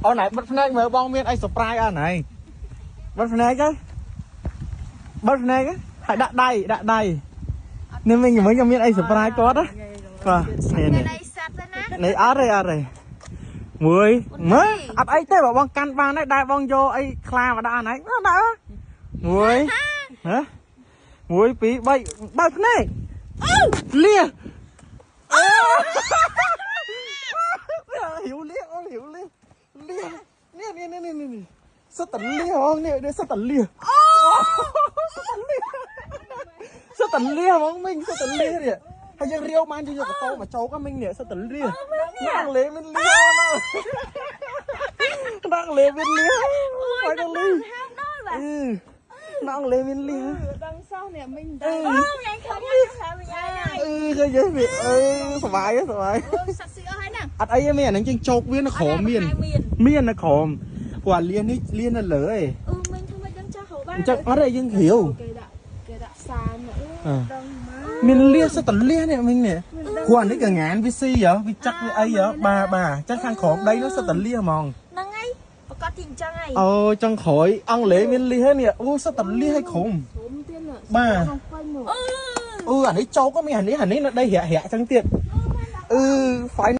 អូនឯងបិទភ្នែកមើលបងមានអី surprise អត់ណៃបិទភ្នែកទៅបិទភ្នែកហើយដាក់ដៃដាក់ដៃនេះមិញមិញខ្ញុំមានអី surprise គាត់ណាបាទនេះនេះ មានអីសត្វទេណា នេះអត់ទេអត់ទេមួយមើលអត់អីទេបើបងកាន់បានហើយដែរបងយកអីខ្លាមកដាក់អាណៃដាក់មួយហ៎មួយពីរបីបើកភ្នែកលាអឺหิวលាអូหิวលាលានេះនេះនេះនេះនេះសិតតលាហងនេះនេះសិតតលាអូសិតតលាសិតតលាហ្មងមិញសិតតលានេះហើយយើងរាវបានយើងយកកតោមកចោកមិញនេះសិតតលាណាងលេមានលាណាណាងលេមានលាហើយដល់លី ហាមដល់បាទ អឺណាងលេមានលា ដឹងសោះនេះមិញ អឺ អូញ៉ាំខំញ៉ាំខំញ៉ាំ អឺឃើញទេវាអឺសบายសบาย អូសត្វស៊ីអស់ហើយណា អត់អីទេមានអាហ្នឹងយើងចោកវានៅក្រោមមាន មាន មាននៅក្រោមព្រោះអាលានេះលានៅលើឯង អឺមិញធ្វើមិនដឹងចាស់ហៅបាន អញ្ចឹងអត់ទេយើងគ្រាវ គេដាក់គេដាក់សានមក អឺ ដឹងមក មានលាសិតតលានេះមិញនេះព្រោះអានេះកងានវាស៊ីហ៎វាចឹកវាអីហ៎បាទបាទអញ្ចឹងខាងក្រោមដីនោះសិតតលាហ្មង ហ្នឹងហើយប្រកាសទីអញ្ចឹងហើយ អូចុងក្រោយអង់គ្លេសមានលានេះអូសិតតលាឲ្យក្រុម ព្រមទៀតណា បាទ ក្នុងពេញមក អឺ អឺអានេះចោកក៏មានអានេះអានេះនៅដីរាក់រាក់អញ្ចឹងទៀតអឺ fine.